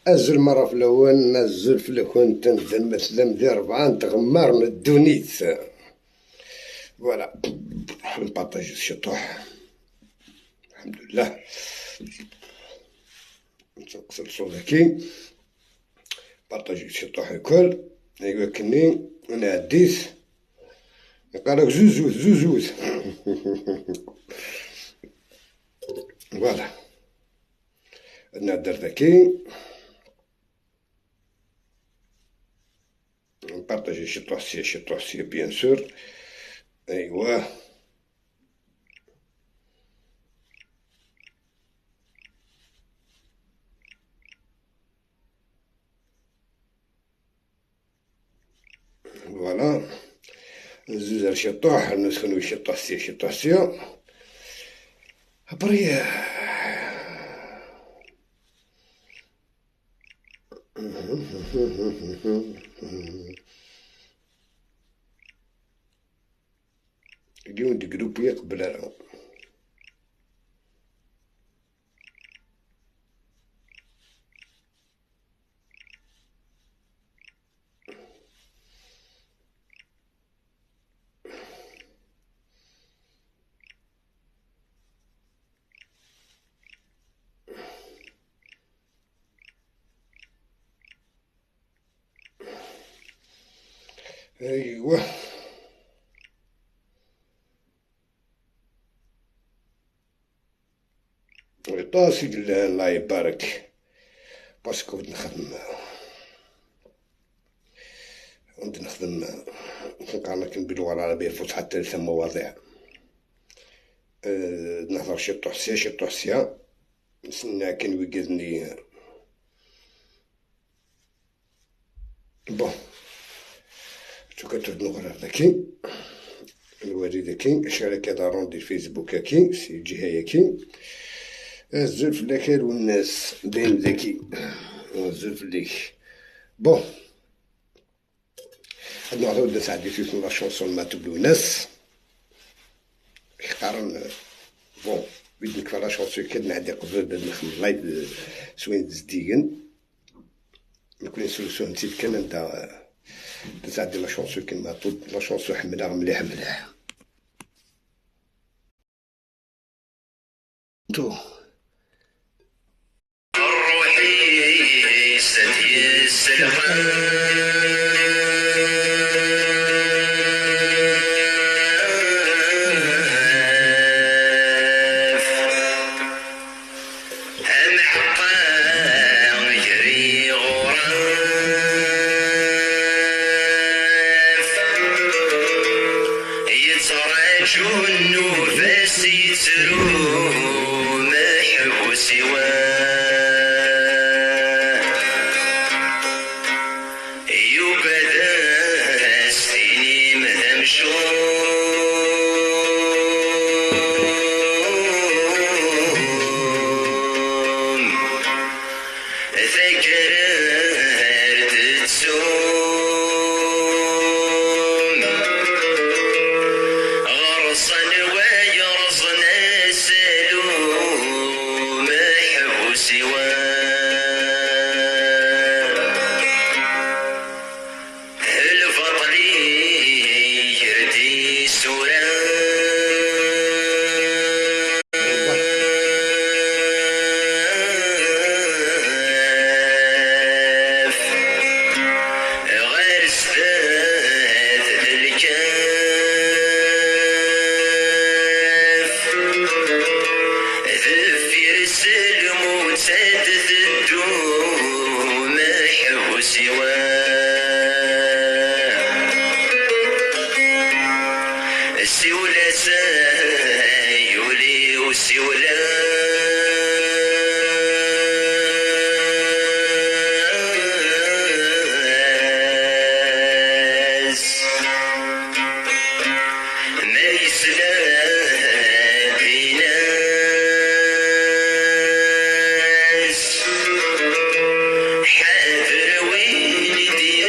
أزل مرة في الأول نزل في الأول تنزل مثلا ذي ربعة نتغمر من الدونيت. voilà نبارطاجي الشطوح الحمد لله. نقص الصوت كي بارطاجي الشطوح الكل. ايوا كني انا عديت قالك زوزوت زوزوت. voilà نهدر ذاكي نبارطاجي شي طوحسي bien sûr. ايوا voilà نزيد شي طوح نسخنو شي طوحسي شي طوحسي après. اليوم دي groupe يقبل راه ايوا طاسي الله يبارك. parce que كنت نخدم نقرا باللغة العربية الفصحى ثلاثة مواضيع. نهضر شي طوحسية شي طوحسية نسنى كان ويقدني bon شو كتعود نغرر ذاكي الوالي ذاكي شارك دارون دي فيسبوك كي سي جهة كي الزلف لك والناس دايم ذكي الزلف ليك. bon هاد نعاود نساعد في la chanson ما تبلو ناس يقارن. bon بيد نكفى la chanson كي نعدي قبل نخدم live سوين زديقن نكون solution نسيت كان نتا تساعد la chanson كيما طول la chanson حملها مليح مليح. تو روحي ستيسلخ حاذر وين دي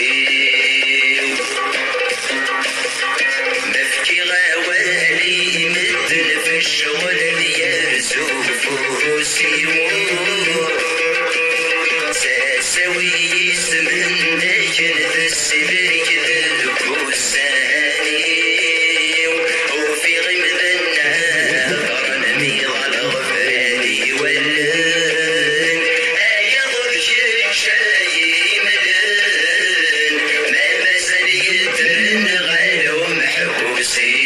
محبوسين مفكي غوالي مدن في الشغل يرزو سيور ساسوي سمن داكن في السبرك ذكوساني وفي غمد النهر نميض الغفراني ولن أيضا شاي مدن ما مازال يترن غير محبوسين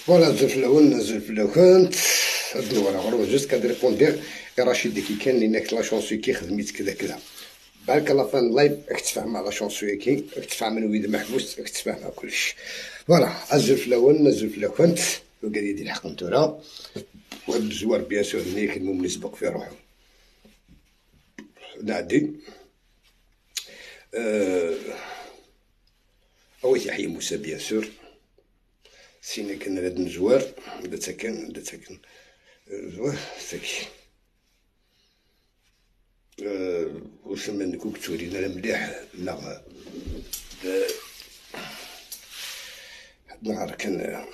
voilà زلف الاول زلف الاخنت الدورة غرو juste كاد رشيد كي كان لانك la chanson كي خدميت كذا كذا بالك la fin live راك تفهم la chanson كي راك تفهم من ويد محبوس راك تفهم كلش. voilà الزلف الاول زلف الاخنت وقال يدير الحق نتورا وهاد الزوار bien sûr ملي يخدمو من يسبق في روحو نعدي. أول يحيى موسى bien sûr سينا كان هاد نزوار دا تاكن زوار ساكي وسما نكوك تورينا لا مليح لا هاد النهار كان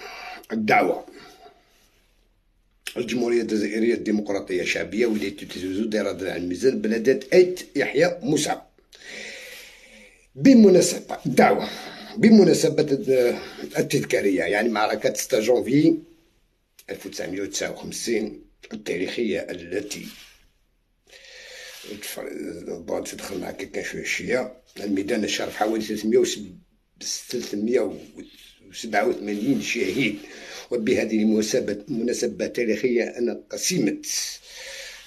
الدعوة الجمهورية الجزائرية الديمقراطية الشعبية ولاية تيزي وزو دايرة درع الميزان بلدة أيت يحيى موسى بمناسبة الدعوة بمناسبة التذكارية يعني معركة 6 جانفي 1959 التاريخية التي تدخل معك كان شوية الميدان الشرف حوالي 387 شهيد. وبهذه المناسبة التاريخية أن قسيمة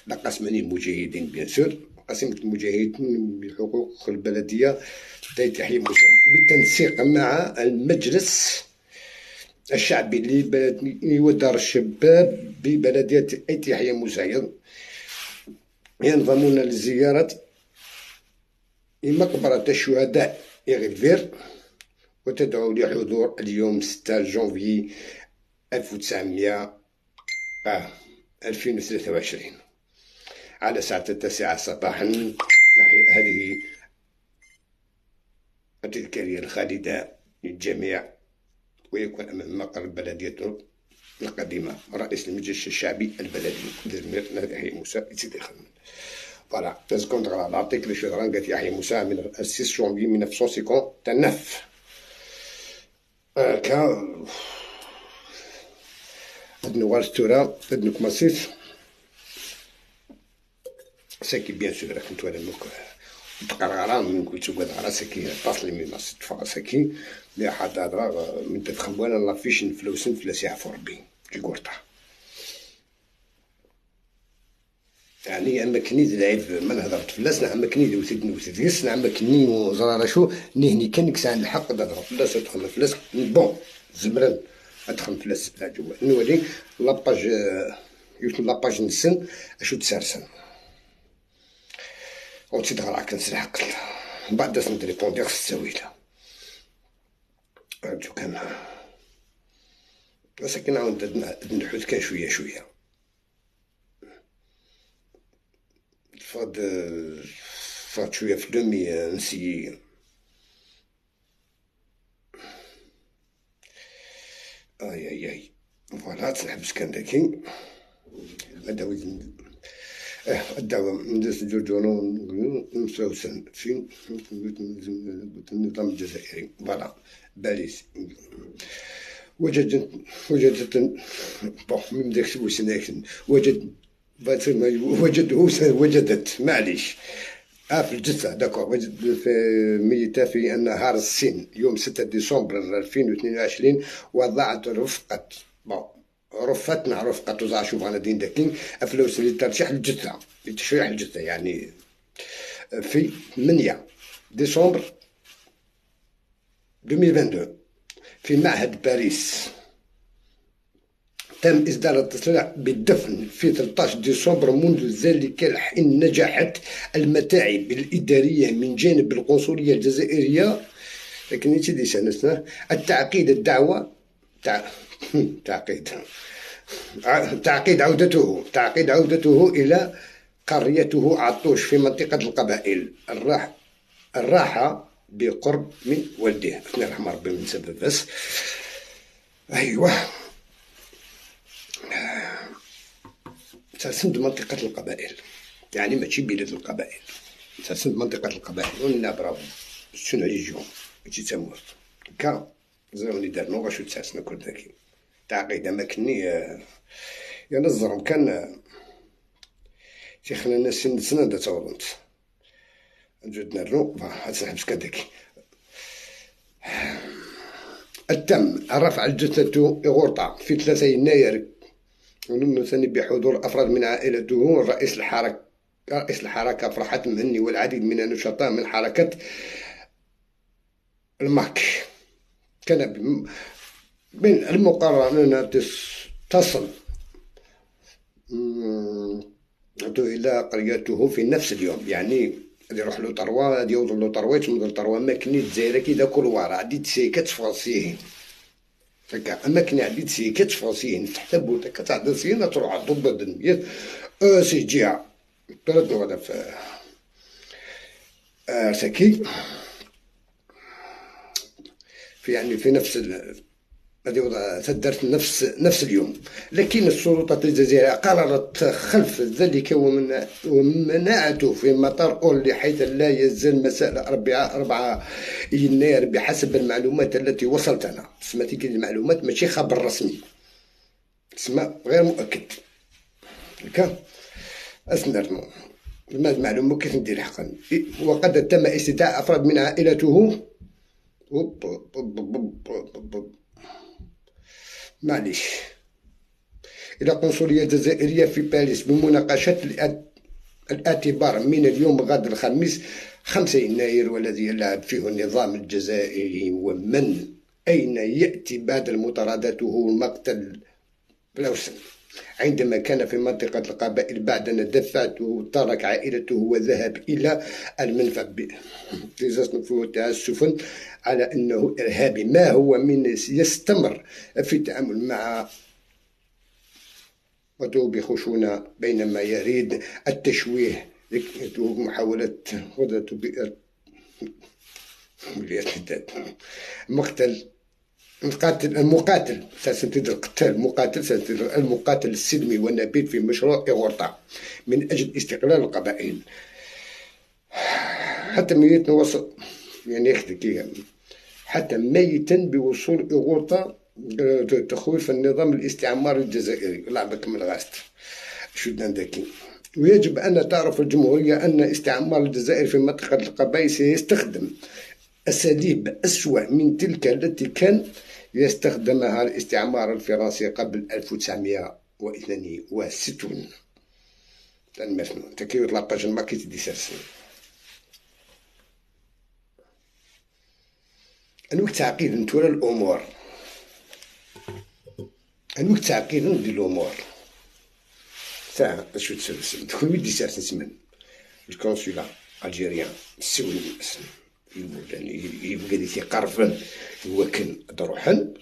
لا قسمني المجاهدين bien sûr قسيمة المجاهدين بحقوق البلدية تحيي موسى بالتنسيق مع المجلس الشعبي لبلد ودار الشباب ببلدية أيت يحيى موسى ينضمون لزيارة مقبرة الشهداء إغفير وتدعو لحضور اليوم 6 جانفي 2023 على الساعة 9 صباحا. هذه التذكارية الخالدة للجميع ويكون أمام مقر البلدية القديمة رئيس المجلس الشعبي البلدي يحيى موسى سيدي خدمة. voilà تذكرون على l'article شو قالت يحيى موسى من 6 جانفي 1959 كا عندنا وارستورا عندنا كماسيس ساكي bien sûr كنت وانا موك تقرا من كنت تقعد راسك تصلي من ناس ساكي مي حد هضره من تدخل وانا لافيش نفلوسن فلاس يعفو ربي كي كورتا يعني يعني اما كني العيب ما نهضرت فلاس نعم كني وسيد نوسيد نعم كني وزرارة شو نهني كان كسان الحق نهضر فلاس تدخل فلاس bon زمرن ادخل فلاس جوا نولي la page يوتن la page نسن اشو تسارسن وتزيد غراك كنسرح قتل من بعد داس ن répondi خص التساويله أرجو كان بس نعاود نحوت كان شوية شوية فاد فاد شوية في دومي نسي اي اي اي voilà تنحبس كان داكي هذا وزن الدعوة ندرس جورجونو مسوسن في النظام الجزائري voilà باريس وجدت bon من داك وسناكن وجد وجدت معليش في الجثة d'accord وجد في ميتة في النهار السين يوم 6 ديسمبر 2022 وضعت رفقة bon رفتنا رفقة وزع شوف انا دين داكين افلوس لترشيح الجثة لتشريح الجثة يعني في 8 ديسمبر 2022 في معهد باريس. تم إصدار التصريح بالدفن في 13 ديسمبر منذ ذلك الحين نجحت المتاعب الإدارية من جانب القنصلية الجزائرية لكن التعقيد الدعوة تعقيد تعقيد عودته إلى قريته عطوش في منطقة القبائل الراحة بقرب من والده أثناء رحمة ربي من سبب بس. أيوه تسند منطقة القبائل يعني ماشي بلاد القبائل تسند منطقة القبائل قلنا برافو شنو ريجيون ماشي تمورت كا زعما دارنو غاشو تساسنا كل ذاكي تعقيد ما كني يا نزرم كان تيخلينا سن سنة دا تورنت نجود نرنو هاد كداك. التم رفع الجثة إغورطة في 3 يناير ثاني بحضور أفراد من عائلته رئيس الحركة فرحات مهني والعديد من النشطاء من حركة الماك. كان من المقرر أنها تصل إلى قريته في نفس اليوم يعني غادي يروح له تروا غادي يوصل له تروا يتمض تروا ما كني الجزائر كي دا كولوار عندي تسيكات فرنسيين هكا اما كني عندي تسيكات فرنسيين تحت بوتا كتعدل سينا تروح عند الدنيا سي جهة طرد غادا في ساكي في يعني في نفس هذه تدرت نفس اليوم. لكن السلطات الجزائرية قررت خلف ذلك ومنعته في مطار أورلي حيث لا يزال مساء 4 يناير بحسب المعلومات التي وصلتنا. سمعتي كي المعلومات ماشي خبر رسمي تسمى غير مؤكد هكا اسنرنو المعلومة كيف ندير حقا. وقد تم استدعاء أفراد من عائلته معليش إلى قنصلية الجزائرية في باريس بمناقشة الاعتبار من اليوم غد الخميس 5 يناير والذي يلعب فيه النظام الجزائري ومن أين يأتي بعد مطاردته المقتل بلوسن عندما كان في منطقة القبائل بعد أن دفعته ترك عائلته وذهب إلى المنفى تعسفا على أنه إرهابي. ما هو من يستمر في التعامل مع بخشونة بينما يريد التشويه محاولة مقتل المقاتل المقاتل السلمي والنبيل في مشروع إغورطة من أجل استقلال القبائل حتى ميت وصل يعني حتى ميتا بوصول إغورطة تخويف النظام الاستعماري الجزائري لعبك من غاست شو داكي. ويجب أن تعرف الجمهورية أن استعمار الجزائر في منطقة القبائل سيستخدم أساليب أسوأ من تلك التي كان يستخدمها الاستعمار الفرنسي قبل 1962. تنمرتنو تا كي la page ما كي تدي سرسن انوك تعقيد نتورا الامور انوك تعقيد ندير الامور تاع شو تسرسن تكون ويدي سرسن سمن ال consulat algérien سول يعني يبقى دي تيقرفن وكن دروحن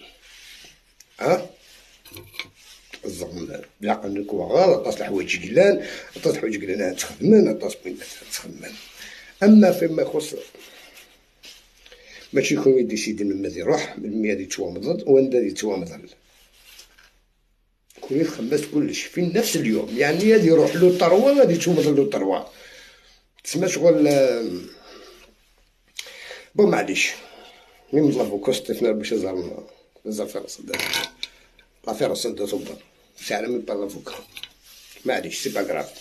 الزغم لا نكو غلط طاس الحوايج قلان طاس الحوايج قلان تخدمن طاس بين تخدمن. اما فيما يخص ماشي يكون يديسيدي من ماذا يروح من ماذا يتوامض وين يتوامض كون خمست كلش في نفس اليوم يعني غادي يروح le trois غادي يتوامض le trois تسمى شغل bon معليش même l'avocat ستيفنا باش زعما زعما l'affaire صد صبر ساعة même pas l'avocat معليش c'est pas grave.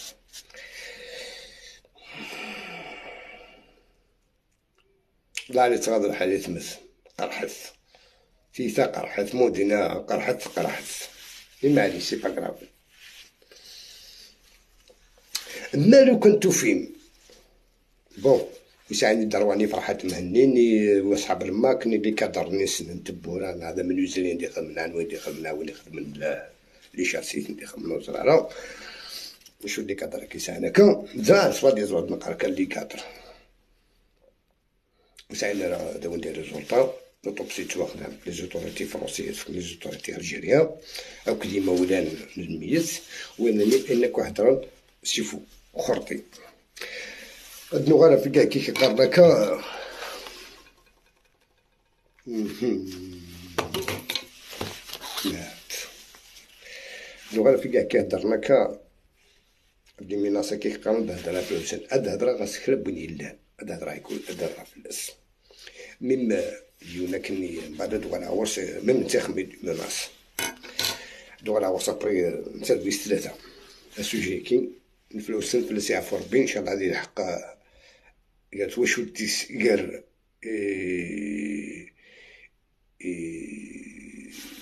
لا اللي تغادر الحديث مثل قرحت تيتا قرحت مودينا قرحت قرحت معليش c'est pas grave. اما لو كنتو فين bon يساعدني درواني فرحات مهنيني وصحاب الماكني اللي كدرني سنن تبوران هذا من وزرين اللي خدمنا وين اللي خدمنا وين خدمنا لي شاسيت اللي خدمنا وزرارة شو اللي كدر كيساعنا كان زان سوا دي زواد نقرا كان لي كادر وساعدنا راه داو ندير ريزولطا لوطوبسي تواخدها لي زوتوريتي فرونسيز لي زوتوريتي الجيريان او كديما ولان الميت وانني انك واحد راه سيفو خرطي ادنو غالا في كاع كي كيقرناكا ادنو غالا في كاع كيهضرناكا دي ميناسا كي كيقارن بهضرة فلوسن هاد الهضرة غاسكرب وين يلان هاد الهضرة يكون هاد الهضرة فلس ميم اليونا كني بعد دوغ العورس ميم تخمي ميناس دوغ العورس ابري سيرفيس ثلاثة السوجي كي نفلوسن فلس يعفو ربي ان شاء الله غادي يلحق قالت واش وديس قال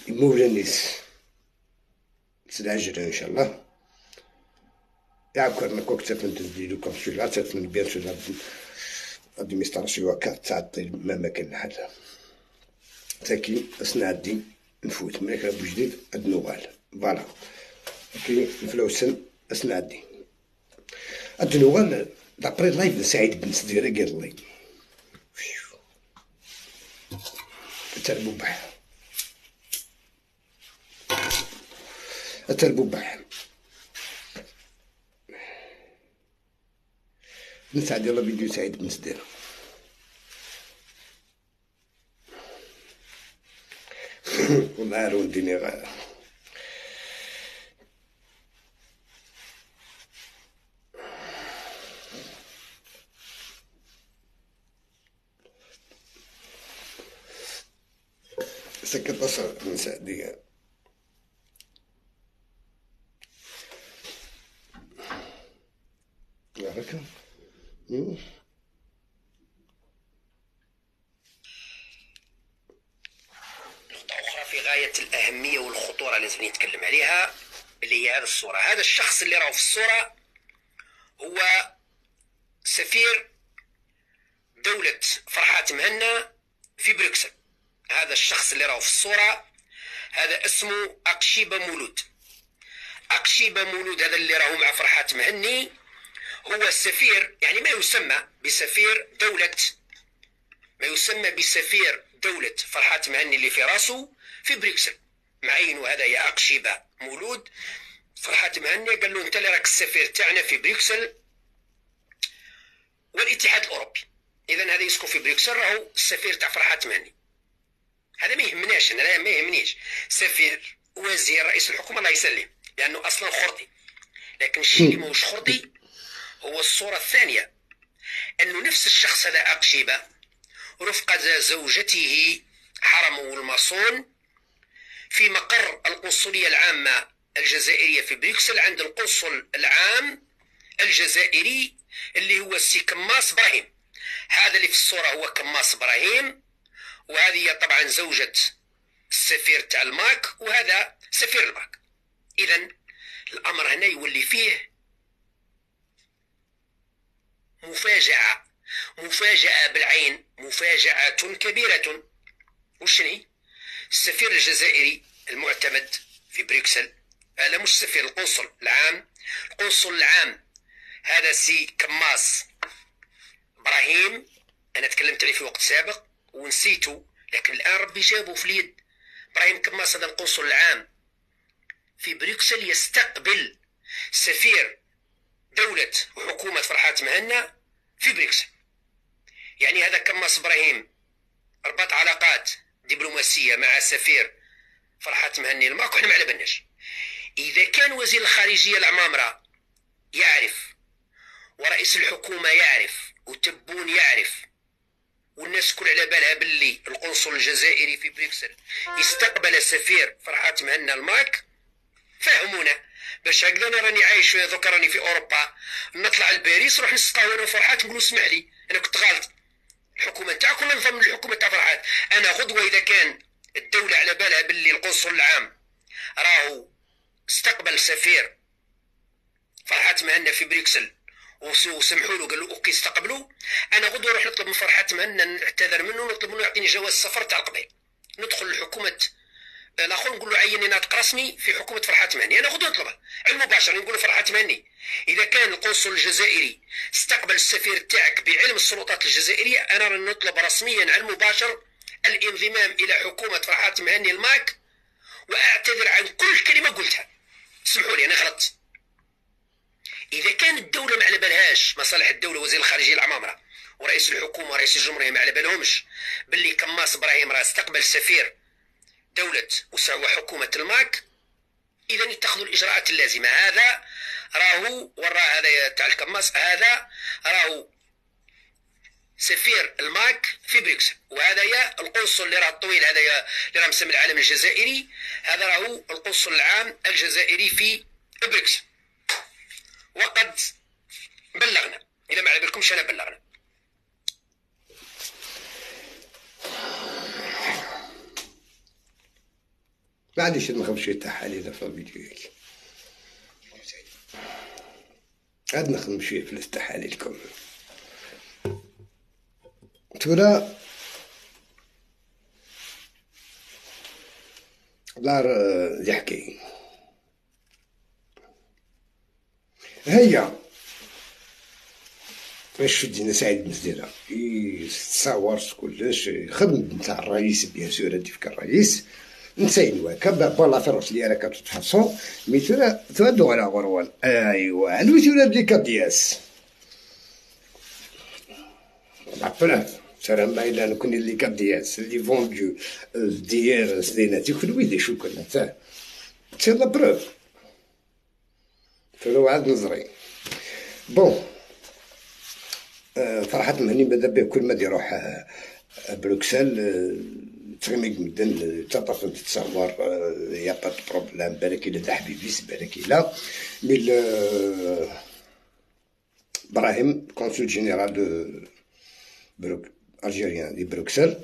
مولانيس سلعجل ان شاء الله يعكر نكوك تفن تديلو كونسولا تفن بيان سور ادمينستراسيون كتعطي ما كان حاجة تاكي اسنعدي نفوت من كرا بوجديد ادنوغال فوالا كي نفلوسن اسنعدي ادنوغال دابري لايف سعيد بن سديره قال لي التربوبح التربوبح نسعد يلا فيديو سعيد بن سديره والله رونديني غير سكت من سعدية هكا. نقطة أخرى في غاية الأهمية والخطورة اللي لازم نتكلم عليها اللي هي هذه الصورة. هذا الشخص اللي راهو في الصورة هو سفير دولة فرحات مهنا في بروكسل. هذا الشخص اللي راهو في الصورة هذا اسمه أقشيبة مولود. أقشيبة مولود هذا اللي راهو مع فرحات مهني هو السفير، يعني ما يسمى بسفير دولة، ما يسمى بسفير دولة فرحات مهني اللي في راسه في بروكسل. معينة هذا يا أقشيبة مولود. فرحات مهني قال له انت اللي راك السفير تاعنا في بروكسل والاتحاد الأوروبي. إذا هذا يسكن في بروكسل راهو السفير تاع فرحات مهني. هذا ما يهمناش، انا لا ما يهمنيش سفير وزير رئيس الحكومة الله يسلم، لانه اصلا خرطي. لكن الشيء اللي ماهوش خرطي هو الصورة الثانية، انه نفس الشخص هذا اقشيبه رفقه زوجته حرمه المصون في مقر القنصليه العامة الجزائرية في بروكسل عند القنصل العام الجزائري اللي هو السي كماس ابراهيم. هذا اللي في الصورة هو كماس ابراهيم، وهذه طبعا زوجة السفير تاع الماك، وهذا سفير الماك. إذا الأمر هنا يولي فيه مفاجأة، مفاجأة بالعين، مفاجأة كبيرة. وشني؟ السفير الجزائري المعتمد في بروكسل، لا مش السفير، القنصل العام، القنصل العام هذا سي كماس ابراهيم، انا تكلمت عليه في وقت سابق ونسيته، لكن الان ربي جابه في اليد. ابراهيم كماس هذا القنصل العام في بروكسل يستقبل سفير دولة وحكومة فرحات مهنا في بروكسل. يعني هذا كماس ابراهيم ربط علاقات دبلوماسية مع سفير فرحات مهني الماك، وحنا ما على بالناش. إذا كان وزير الخارجية العمامرة يعرف، ورئيس الحكومة يعرف، وتبون يعرف، والناس كل على بالها باللي القنصل الجزائري في بروكسل استقبل سفير فرحات مهنا الماك، فهمونا باش هكذا. انا راني عايش دوكا، راني في اوروبا، نطلع لباريس نروح نسقاو انا وفرحات نقولوا اسمح لي انا كنت غلط، الحكومة تاعك ولا نظام الحكومة تاع فرحات. انا غدوه اذا كان الدولة على بالها باللي القنصل العام راهو استقبل سفير فرحات مهنا في بروكسل وسمحوا له، قالوا OK استقبلوا، انا غدوه نروح نطلب من فرحات مهنا، نعتذر منه ونطلب منه يعطيني جواز السفر تاع القبيل، ندخل لحكومة الاخر نقول له عيني ناطق رسمي في حكومة فرحات مهني. انا غدوه نطلبها على المباشر، نقول له فرحات مهني اذا كان القنصل الجزائري استقبل السفير تاعك بعلم السلطات الجزائرية، انا نطلب رسميا على المباشر الانضمام الى حكومة فرحات مهني الماك، واعتذر عن كل كلمة قلتها، اسمحوا لي انا غلطت. اذا كان الدولة ما على بالهاش، مصالح الدولة، وزير الخارجية العمامره ورئيس الحكومة ورئيس الجمهورية ما على بالهمش باللي كماس ابراهيم راه استقبل سفير دولة وحكومة الماك، إذا يتخذوا الإجراءات اللازمة. هذا راهو ورا هذا تاع الكماس، هذا راهو سفير الماك في بروكسل، وهذا يا القنصل اللي راه الطويل، هذا يا اللي راه مسمى العالم الجزائري، هذا راهو القنصل العام الجزائري في بروكسل. وقد بلغنا، إذا ما على بالكمش أنا بلغنا. معليش نخدم شوية تحاليل في الفيديو هيك، عاد نخدم شوية في التحاليل لكم. تورا دار يحكي هيا باش دينا سعيد مسديرة يتصور كلش خدم نتاع الرئيس، bien sûr هادي الرئيس نساين واكا bon l'affaire لي راك toute façon mais تورا تودو على غروان. ايوا نوي تورا بلي كادياس la preuve سلام ما الا نكون اللي كادياس اللي vendu ديال سنيناتي كل ويدي شو كنا تا c'est la preuve تورا عاد نظري. bon فرحات مهني بدا به كل ما يروح بروكسل تغميق مدن تطرف تتصور y a pas de problème، بالك الا تاع حبيبيس بالك الا mais ابراهيم consul général de بروك algérien de بروكسل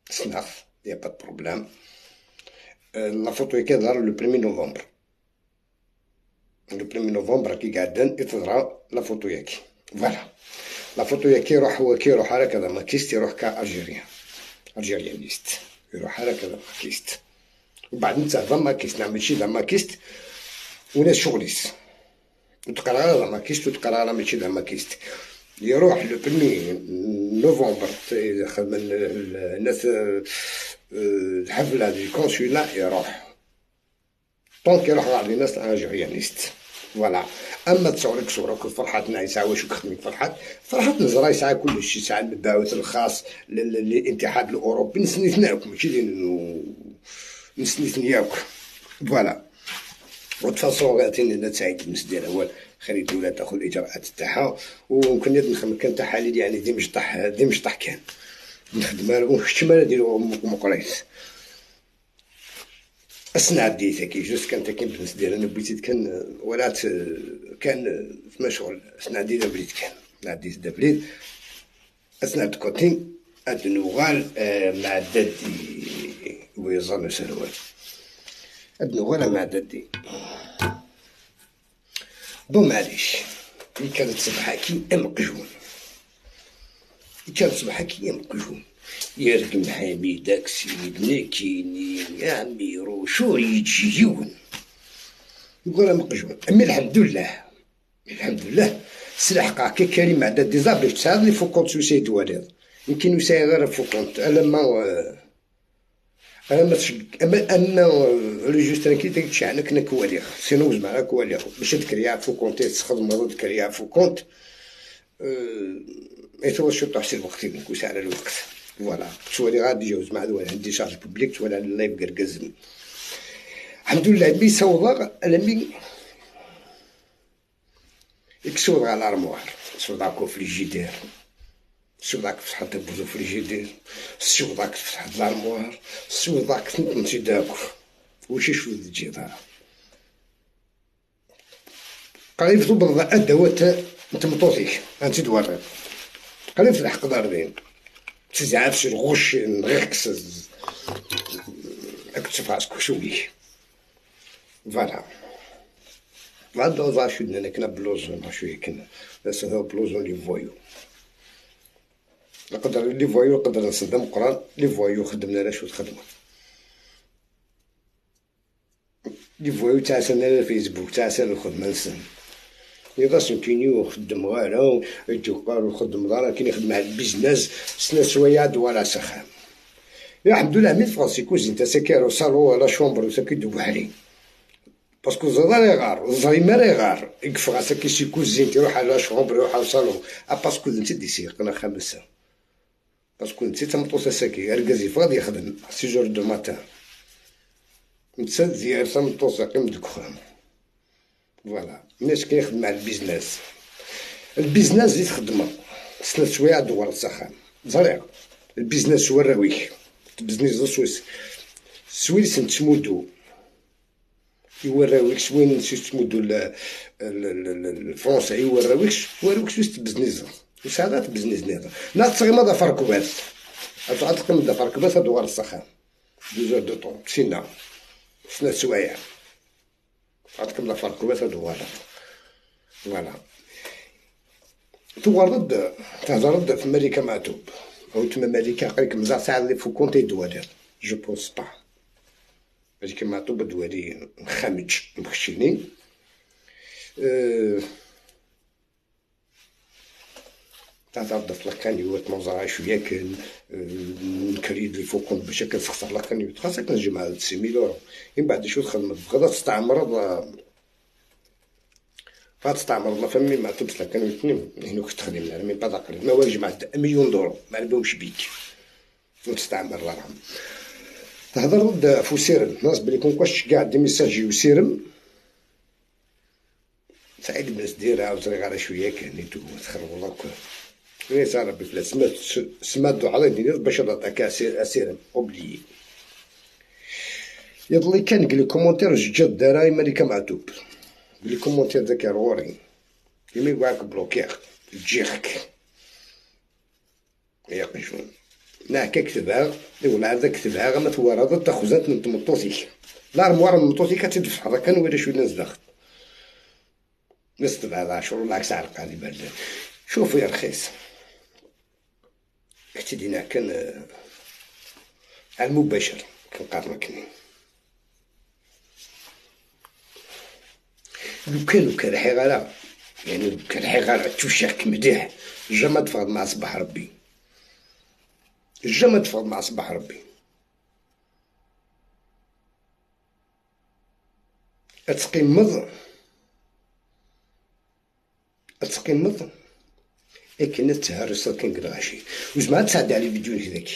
سناف y a pas de problème. la photo كيظهر le 1 نوفمبر، le 1 نوفمبر كي قاعدين يتظهر la photo ياكي. voilà la photo ياكي يروح هو كيروح هكذا makiste، يروح ك algérien algérianiste، يروح هكذا makiste، وبعد نتا ذا makiste نعمل شي ذا makiste وناس شغليس وتقرا ذا makiste وتقرا ماشي ذا makiste. يروح le 1 نوفمبر من الناس الحفلة ديال ال consulat، يروح donc يروح غادي الناس algérianistes. voilà اما تصورك صورك فرحات نايسه واش خدمك فرحات، فرحات نزرا يسعى كلشي، يسعى المبعوث الخاص للاتحاد الاوروبي نسنيتناك ماشي نسنيتنياك. voilà و de toute façon غاتيني سعيد المسدير هو خلي الدولة تاخذ الاجراءات تاعها، وممكن نخدم كان تحاليل يعني دي مشطح دي مشطح كان نخدم ونحشم نديرو مقريس اسنع ديتا كي juste كان كاين بالنسبة ديال انا بغيت كان ولات كان في مشغل اسنع ديتا بريت كان نعدي دابليت اسنع كوتين اد نوغال مع دادي ويظن سروال اد نوغال مع دادي. bon معليش كانت صبحة كي ام قجون، كانت صبحة كي ام قجون. يرقم حميدك سيدنا كيني يا عمي روشو يجيون يقول ام قجون. امي الحمد لله، الحمد لله سلاح قاع كي كريم عندها ديزابل تساعد لي فو كونت سوسيد والد يمكن يساعد غير فو كونت. انا ما انا ما اما اما ريجستر كي تشعنك نكواليخ سينو زعما كواليخ باش تكريا فو كونت تخدم تكريا فو كونت ايتو شو تحسب الوقت نكوس على الوقت. فوالا تولي غادي جوز مع دوال عندي شارج بوبليك تولي على اللايف كركزن. الحمد لله مي صوضا لمي يكسوض على الارموار، سوضاكو فريجيدير، سوضاك فتحت بوزو فريجيدير، سوضاك فتحت الارموار، سوضاك تنتي داكو وشي شو الجدار قريب تبض ادوات تمطوطيك انت دواري قريب تلحق داردين تزعف شي الغش نغيكس اكتشف راسك شويك. فوالا بعد وضع شو لنا كنا بلوزون شوية كنا بس هذا بلوزون لي فوايو نقدر لي فوايو نقدر نصدم قران لي فوايو خدمنا لا شو تخدمو لي فوايو تاع سنة الفيسبوك تاع سنة الخدمة نسن يضاس كيني خدم غالا يتوقع وخدم دارا كاين يخدم على البيزنس سنة شوية دوارا سخان. يا الحمد لله ميت فرونسي كوزين تا سكيرو صالو لا شومبر ساكي دو بحري باسكو زرا يغار زريما يغار يكفى ساكي سي كوزين تيروح على شومبر يروح على صالو باسكو انت ديسير انا خمسة باسكو انت تمطوس ساكي اركز يفرض يخدم سي جور دو ماتان انت ديال تمطوس قيم دكخان. فوالا الناس كيخدم على البيزنس، البيزنس اللي تخدمه سنة شوية دوار السخان زريع البيزنس هو الراويك البيزنس سويس سويس نتمودو يوراويك وين تمودو الفرونسي يوراويك وراويك سويس تبزنيز وساعات تبزنيز نيضا نا تصغي دا فركوبات تعطيك دا فركوبات دوار السخان دو زور دو طون سينا سنة سوايع عطيكم لا فركوبات دوار. فوالا تورد تهضر في ملكة معتوب أو تما ملكة قالك مزال ساعة اللي فو كونتي دوالير جو بونس با ملكة معتوب دوالي مخامج مخشيني. تهضر في لاكانيوت منظرها شوية كان نكريد لي فو كونت باش كنسخسر لاكانيوت خاصك نجمع 6000 أورو من بعد شو تخدم غدا تستعمر تستعمر لا فامي ما تبس لا كانوا اثنين هنا كنت تخدم لا مي با داكر ما هو جمعت مليون دورو ما علبهمش بيك وتستعمر لا راهم تهضر ضد فوسيرم ناس بلي كون كواش كاع دي ميساج يوسيرم سعيد بن سدير عاود غير شوية كان تخرب الله ليس ربي فلا سمات على دينير باش تعطيك اسيرم اوبليي يضلي كان قال لي كومونتير جد داراي ملكه معتوب لي كومونتير ذاك روري يمي واك بلوكير تجيخك يا قشون نا كتبها ولا هذا كتبها ما تورد تاخذات من تمطوطيك الارموار من مطوطيك تدفع كان ولا شوية نزدخ نستبع عشر ولا عكس على القالب. شوفوا يا رخيص احتدينا كان على المباشر كنقارنكني لو كان كان حغرة يعني لو كان حغرة توشاك مديح جا تفرض مع صباح ربي جا تفرض مع صباح ربي اتقيمض اتقيمض اكن تهرس كنقراشي وزعما تساعد على الفيديو هذاك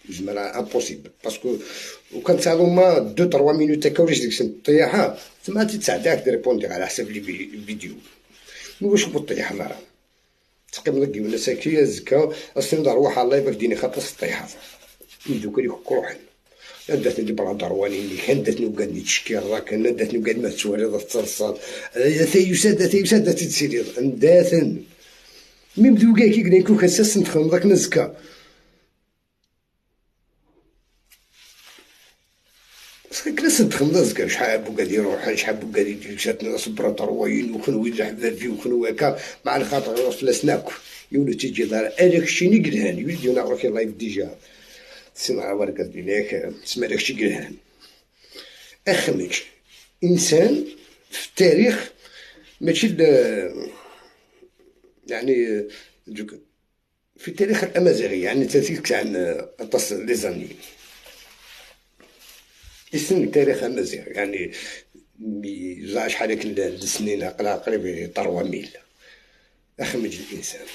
زعما راه امبوسيبل باسكو وكان تساعدو ما دو تروا مينوت هكا ولا ديك الطياحه تما تساعدك تريبوندي على حساب لي فيديو واش بطيح راه تقيم لك ولا ساكيه زكا اصلا دار روح الله يبارك ديني خاطر الطيحه يدوك اللي كروحن داتني دي برا درواني اللي كان داتني وقعدني تشكي راك انا داتني وقعد ما تسوالي تصرصال ثيوسا ثيوسا تسيري داتن ميم دوكا كي قلنا كون كاساس ندخل داك نزكا بس كلاس تخمم زكا شحال بوكا يروح شحال بوكا يدير شاتنا صبرا ترواين وخنوي الحباب وخنو هكا مع الخاطر فلاس ناكل يولو تيجي دار هذاك الشيء ني قلهان يولي نعرف لايف ديجا سمع ورقة ديالك تسمى داك الشيء قلهان. اخمج انسان في التاريخ ماشي يعني في التاريخ الامازيغي يعني تاريخ تاع طاس لي زاني اسم التاريخ الامازيغي يعني شحال هاك السنين قريب 3000. اخمج الانسان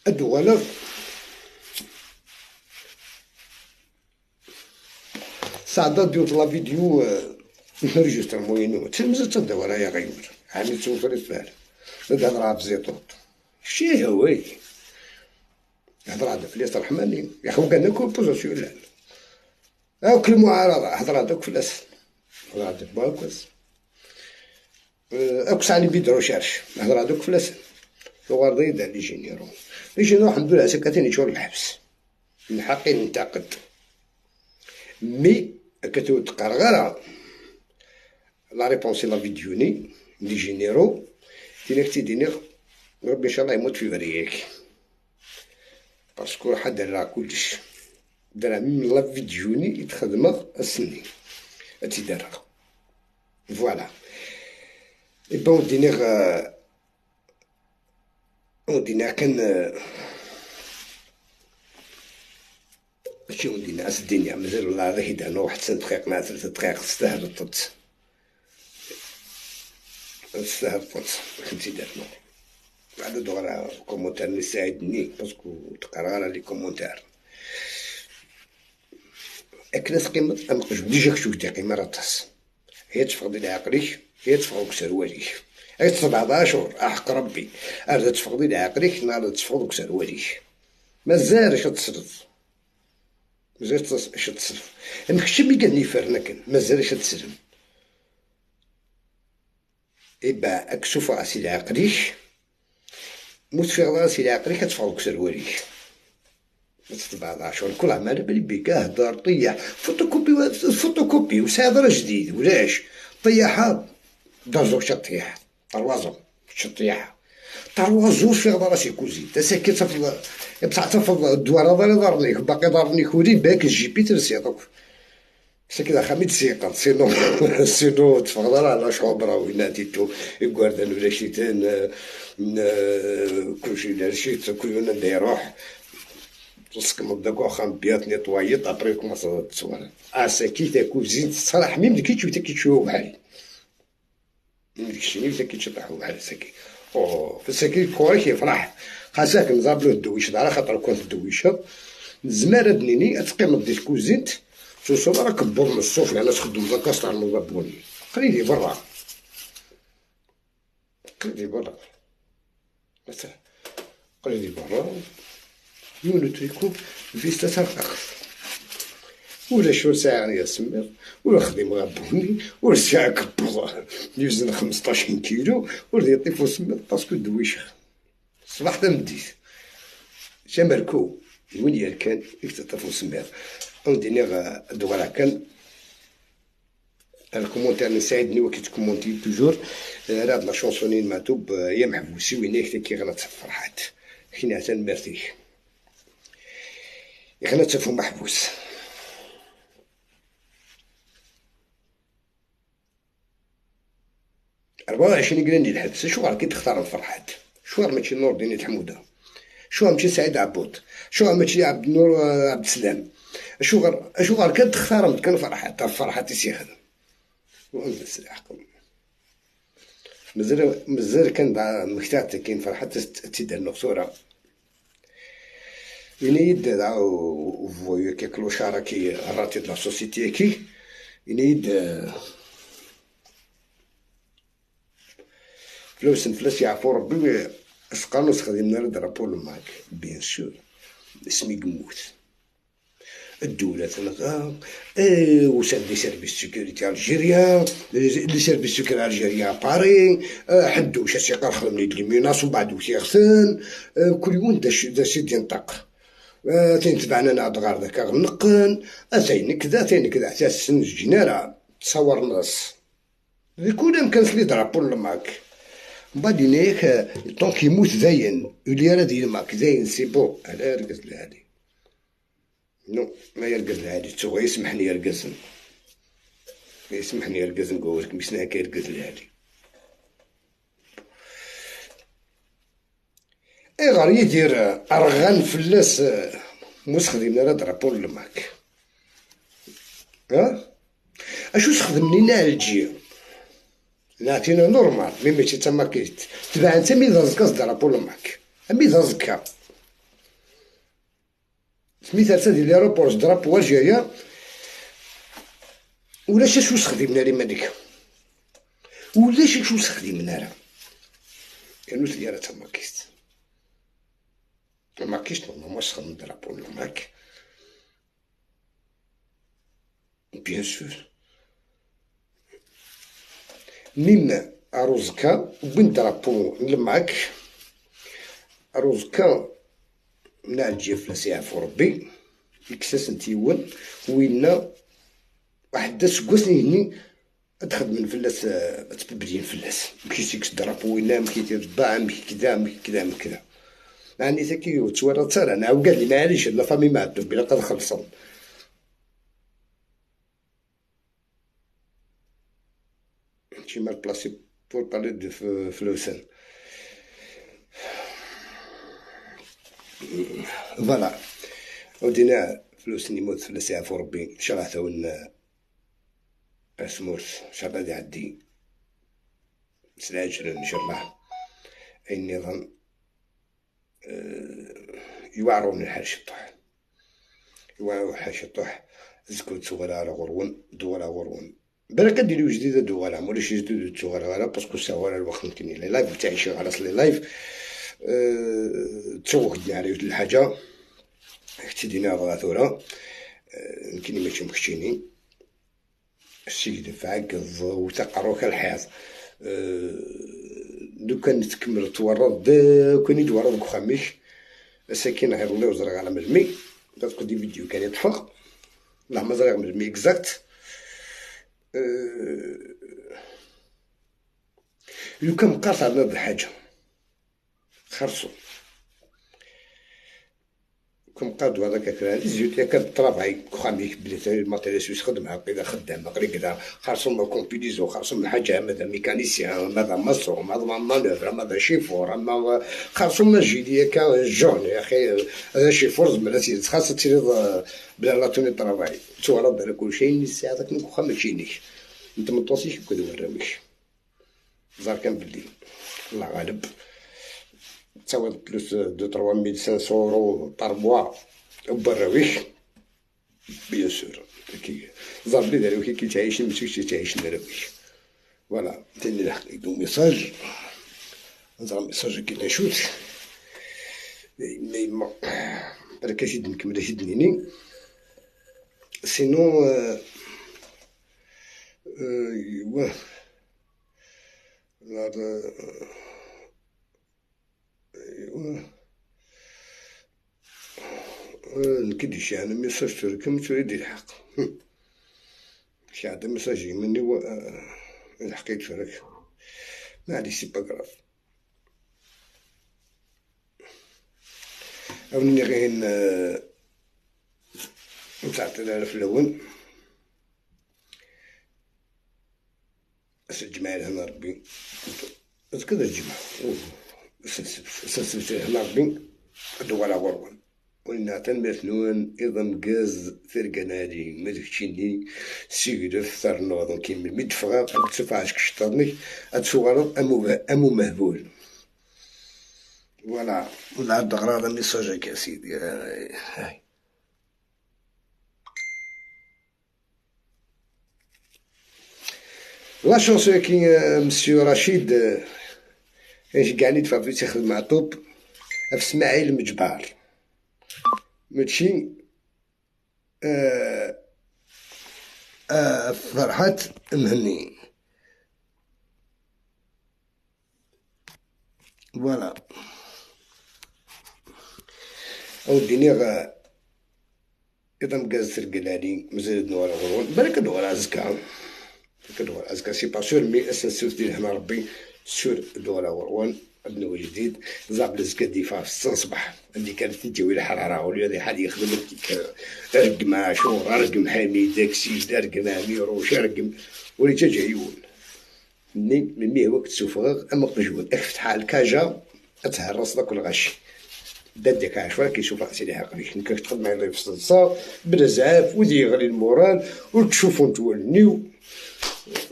الدولة ساعدة ديوت لا فيديو نريجستر موينو تمزت تدور يا غير عامل توفر الفال هضرة في زيطوط شي هوي هضرة هذا فليس الرحماني يا خو كان كل بوزيسيون لا أو كل معارضة هضرة هذاك فلاس هضرة هذاك باكوس أكس علي بيد روشيرش هضرة هذاك فلاس الغرضي دار لي جينيرو لي جينيرو الحمد لله سكتين يشور الحبس من حقي ننتقد مي كتو تقرغرة لا ريبونسي لا فيديوني لي جينيرو تينك تيديني ربي ان شاء الله يموت في بريك باسكو راح دار كلش دار من لا فيديوني يتخدم السني تيدار فوالا اي بون دينيغ ودينا كان ماشي ودينا اس الدنيا مازال والله غير يدانو واحد 6 دقائق مع 3 دقائق تستاهل الطط تستاهل الطط كنتي دارنو بعد دغرا commentaire اللي ساعدني parce que تقرا les commentaires اكلاس قيمة امقج déjà كشوف قيمة راه تاس هي تفقد لعقلك هي تفقد سروالك هي 17 احق ربي ارد تفقدي لعقلك نهار تفقد سروالك مازال اش تصرف مازال اش تصرف المكشي مي قال نيفرنا كان مازال اش تسلم إبا اكسوف راسي لعقلك موت في راسي لعقلك تفقد سروالك 17 كل عمال بلي بيك هدر طيح فوتوكوبي فوتوكوبي وسادر جديد ولاش طيحها دازو شطيح طروازو شطيحها طروازو في غدا راسي كوزي تسكت تفضل بصح تفضل الدوار هذا اللي ضرني باقي ضرني كوري باك الجي بي ترسيطوك سكت خامي تسيقط سينو سينو تفضل على شوبرا وين تيتو يقعد ولا شي تان كلشي دار شي كل يوم يروح تسكم داك واخا بيات نيطوايط ابري كومونس تصور اساكي تا كوزين الصراحه ميم كي تشوف كيتشوف بحالي داكشي ميم كيتشطح بحال ساكي او فساكي كوري كيفرح خاصك نزابلو الدويش على خاطر كنت الدويشه زمان دنيني تقيم ديال كوزينت توصل راه كبر من الصوف لان تخدم ذاك تاع المزابوني قريدي برا قريدي برا مثلا قريدي برا يونو تريكو فيستا ترقق ولا شو ساعة يا سمير ولا خديم غابوني ولا ساعة كبر يوزن 15 كيلو ولا يطيفو سمير باسكو دويشة صباح تمديت شمركو وين يركان يكتطفو سمير ونديني دوغرا كان الكومونتير نساعدني وكي تكومونتي توجور راه لا شونسونين معتوب يا محبوسي وين كي غلط فرحات حين عسان مرتيك يخنا تفو محبوس 24 قران الحبس شو غير كي تختار الفرحات شو غير ماشي نور الدين حموده شو غير ماشي سعيد عبود شو غير ماشي عبد النور عبد السلام شو غير كتختار كان فرحات فرحات يسيخدم وانت السلاح مازال كان مختار كاين فرحات تيدير نقصوره يعني يد فويو كي كلوشارا كي راتي لا سوسيتي كي يعني يد فلوس فلوس يعفو ربي اسقانو خدمنا درابو الماك بيان سور اسمي قموت الدولة تلقى وساد لي سيرفيس سيكوريتي الجيريا لي سيرفيس سيكوريتي الجيريا باري حدو شاسي قال خدم لي ميناس ومن بعد وسيغسن كل يوم دا سيدي ينطق تنتبعنا نعد غار ذاك غنقن اتين كذا تين كذا حتى السن جينا تصور نص ذي كان لي درابو الماك من بعد ينايك طونك يموت زين يولي راه ديال الماك زين سي بون. على ركز العالي نو ما يركز العالي تو يسمحني يركزن يسمحني يركز نقول لك مش ناكا يركز العالي. اي غير يدير ارغان فلاس مسخدم راه درابو الماك. ها اشو سخدمني نالجي نعطينا نورمال مي ماشي تما كيت تبع انت مي زكا درابو الماك مي زكا سميتها تا ديال ليروبور درابو الجاية ولا شي شو سخدمنا لي مالك ولا شي شو سخدمنا راه كانوا ديالها تما كيت ما كاينش normalement سخدم drapeau الماك bien sûr. ميم أروزكا وين drapeau الماك أروزكا نعجي فلاس يعفو ربي يكساس نتيون وينا واحد سكوسني هني تخدم من فلاس تبدين فلاس مكيش يكس drapeau وينا مكي تتباع مكي كذا مكي كذا مكي كذا يعني ذاكي تورط ترى انا وقال لي معليش la famille ما عندهم بلا قد خلصن ماشي mal placé pour parler de فلوسن voilà. ودينا فلوس يموت فلوس يعفو ربي ان شاء الله تاون اسمورس ان شاء الله يعدي سلاجل ان شاء الله اي النظام يوعرون الحال شطح يوعرون الحال شطح زكو تسوغلا على غرون دولا غرون بالك ديريو جديدة دولا مولاش جديد تسوغلا على باسكو ساولا الوقت يمكن لي لايف تعيشوا على لي لايف تسوق على الحاجة اكتدينا غاثورة يمكن ماشي مكشيني السيد فعقض وتقروك الحيط لو كان تكمل تورط كون يتورط خميش ساكن غير الله وزرع على ملمي تاخذ دي فيديو كان يطفق لا ما زرع ملمي اكزاكت. لو كان مقاطع على هاد الحاجة خرصو كم قادو هذاك كراني زيوت يا كطرافاي خاميك بلي الماتيريال سويس خدمها كذا خدام قري كذا خرصو ما كومبيليزو خرصو من حاجة ماذا ميكانيسيان ماذا ماسون ماذا مانوفر ماذا شيفور ما خرصو ما جيلي كا جون يا اخي هذا شيفور زعما خاص تيري بلا لا توني طرافاي تورد على كل شيء الساعة هذاك نكو ماشينيش انت ما توصيش كذا وراويش زار كان بلي الله غالب تصاوب plus de 3500 euros par mois براويش bien sûr كي زار لي داروي كي تعيش ماشي تعيش دارويش voilà. تاني لحق يدو message نزرا message كي نشوت ما بالك شي نكمل شي دنيني sinon ايوا ايوا نكدي انا message تركم تريد الحق شي عاد message مني و الحق يتفرك معليش c'est pas grave. أوني غير نتعطل في الأول الجماعة هنا ربي كذا الجماعة سلسلة هنا ربي دولا غرون ولنا تنمثلون إذا غاز فرقنادي مدكشيني سيدف ثرنوض كيما مدفغا تسفعش كشطرني أتسوغرض أمو مهبول فوالا. ونعاد غراض ميساجك يا سيدي هاي la chance كي مسيو رشيد اش كاع اللي دفع فلوس يخدم مع طوب في اسماعيل مجبار ماشي فرحات مهني voilà. او ديني إذا مقاز ترقلالي مازال نوار غرون بالك نوار عزكا نوار عزكا c'est pas sûr mais اساس ديال هنا ربي sûr دوار غرون عندنا جديد زاب لزكا ديفا في الصباح اللي كانت تجوي الحرارة ولا هذه حال يخدم ديك رقم عاشور رقم حميد داكسي رقم اميروش رقم ولي تجايون مي هو كتسوفغ اما قجود افتح الكاجا تهرس داك الغش داك عاشور كيشوف راسي لي عقلي كنت تخدم معايا في الصلصه بلا زعاف ودي يغلي ال moral وتشوفو نتولنيو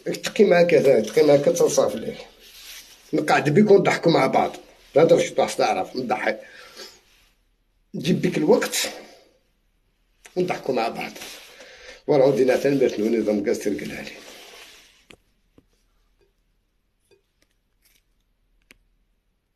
تقي معاك هذا تقي معاك تصاف لك نقعد بيك ونضحكوا مع بعض لا ترش تعرف نضحك نجيب بك الوقت ونضحكوا مع بعض. voilà دينا تنبرتنو نظام كاز ترقلها لي.